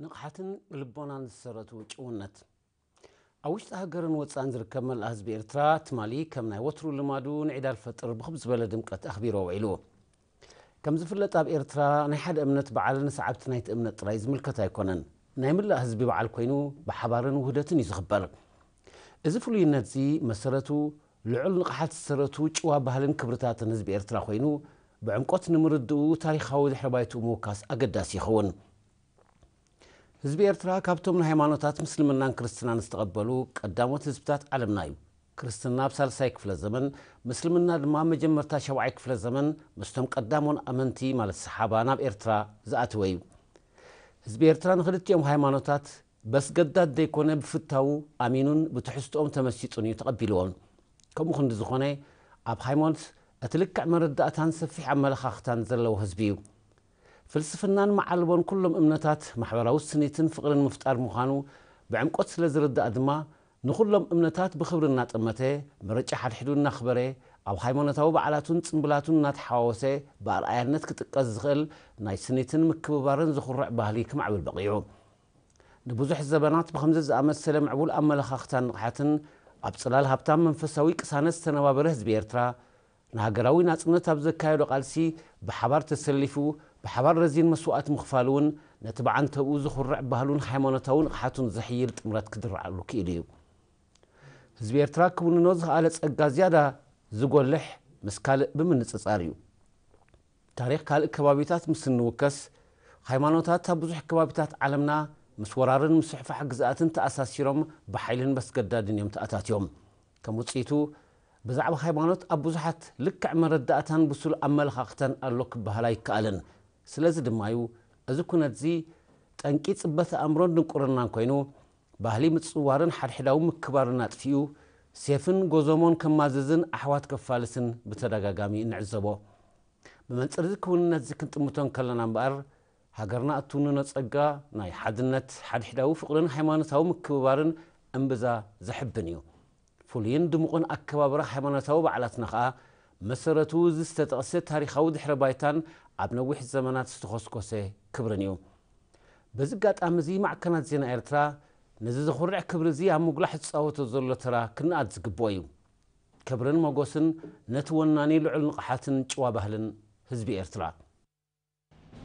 ንቕሓትን ልቦናን ዝሰረቱ ጭውነት። ኣብ ውሽጢ ሃገርን ወጻእን ዝርከብ መላእ ህዝቢ ኤርትራ ትማሊ ከም ናይ ወትሩ ልማዱ ንዒድ ኣልፈጥር ብኹብ ዝበለ ድምቀት ኣኽቢሮ ውዒሉ። ከም ዝፍለጥ ኣብ ኤርትራ ናይ ሓደ እምነት በዓል ንሰዓብቲ ናይቲ እምነት ጥራይ ዝምልከት ኣይኮነን። ናይ ምላእ ህዝቢ በዓል ኮይኑ ብሓባርን ውህደትን እዩ ዝኽበር። እዚ ፍሉይነትዚ መሰረቱ ልዑል ንቕሓት ዝሰረቱ ጭዋ ባህልን ክብርታትን ህዝቢ ኤርትራ ኮይኑ ብዕምቆት ንምርድኡ ታሪኻዊ ድሕረ ባይትኡ ምውካስ ኣገዳሲ ይኸውን። ህዝቢ ኤርትራ ካብቶም ንሃይማኖታት ምስልምናን ክርስትናን ዝተቐበሉ ቀዳሞት ህዝብታት ዓለምና እዩ። ክርስትና ኣብ ሳልሳይ ክፍለ ዘመን፣ ምስልምና ድማ ኣብ መጀመርታ ሻብዓይ ክፍለ ዘመን ምስቶም ቀዳሞን ኣመንቲ ማለት ሰሓባ ናብ ኤርትራ ዝኣተወ እዩ። ህዝቢ ኤርትራ ንኽልቲኦም ሃይማኖታት በስገዳድ ዘይኮነ ብፍታዉ ኣሚኑን ብትሕዝትኦም ተመሲጡን እዩ ተቐቢልዎም። ከምኡ ክንዲ ዝኾነ ኣብ ሃይማኖት እቲ ልክዕ መረዳእታን ሰፊሕ ኣመለኻኽታን ዘለዎ ህዝቢ እዩ። ፍልስፍናን መዓልቦን ኩሎም እምነታት ማሕበራዊ ስኒትን ፍቕርን ምፍጣር ምዃኑ ብዕምቆት ስለ ዝርዳእ ድማ ንኹሎም እምነታት ብኽብሪ እናጠመተ ምርጫ ሓድሕዱ እናኽበረ ኣብ ሃይማኖታዊ በዓላቱን ጽምብላቱን እናተሓዋወሰ ብኣርኣያነት ክጥቀስ ዝኽእል ናይ ስኒትን ምክብባርን ዝኹርዕ ባህሊ ክማዕብል በቒዑ። ንብዙሕ ዘበናት ብኸምዚ ዝኣመሰለ ምዕቡል ኣመለኻኽታን ንቕሓትን ኣብ ጽላል ሃብታም መንፈሳዊ ቅሳነት ዝተነባበረ ህዝቢ ኤርትራ ንሃገራዊ ናጽነት ኣብ ዘካየዶ ቃልሲ ብሓባር ተሰሊፉ ብሓባር ረዚን መስዋእቲ ምኽፋሉ እውን ነቲ ብዓንተብኡ ዝኹርዕ ባህሉን ሃይማኖታዊ ንቕሓቱን ዘሕይል ጥምረት ክድርዓሉ ክኢሉ እዩ። ህዝቢ ኤርትራ ክውንኖ ዝኸኣለ ጸጋ ዝያዳ ዝጎልሕ ምስ ካልእ ብምንጽጻር እዩ። ታሪኽ ካልእ ከባቢታት ምስ እንውከስ፣ ሃይማኖታት ኣብ ብዙሕ ከባቢታት ዓለምና ምስ ወራርን ምስሕፋሕ ግዝኣትን ተኣሳሲሮም ብሓይልን በስገዳድን እዮም ተኣታትዮም። ከም ውጽኢቱ ብዛዕባ ሃይማኖት ኣብ ብዙሓት ልክዕ መረዳእታን ብሱል ኣመለኻኽታን ኣሎ ክበሃል ኣይከኣልን። ስለዚ ድማ እዩ እዚ ኩነትዚ ጠንቂ ጽበት ኣእምሮን ድንቁርናን ኮይኑ ባህሊ ምጽዋርን ሓድሕዳዊ ምክባርን ኣጥፊኡ ሴፍን ጎዞሞን ከማዝዝን ኣሕዋት ከፋልስን ብተደጋጋሚ እንዕዘቦ። ብመንጽር እዚ ክውንነት እዚ ክንጥምቶ እንከለና እምበኣር ሃገርና እትውንኖ ጸጋ ናይ ሓድነት ሓድሕዳዊ ፍቕርን ሃይማኖታዊ ምክብባርን እምብዛ ዘሕብን እዩ። ፍሉይን ድሙቕን ኣከባብራ ሃይማኖታዊ በዓላትና ኸኣ መሰረቱ እዚ ዝተጠቕሰ ታሪኻዊ ድሕረ ባይታን ኣብ ነዊሕ ዘመናት ዝተኾስኮሰ ክብርን እዩ። በዚ ኣጋጣሚ እዚ ማዕከናት ዜና ኤርትራ ነዚ ዘኹርዕ ክብሪ እዚ ኣብ ምጉላሕ ዝጻወቶ ዘሎ ተራ ክንኣድ ዝግብኦ እዩ። ክብርን መጎስን ነቲ ወናኒ ልዑል ንቕሓትን ጭዋ ባህልን ህዝቢ ኤርትራ።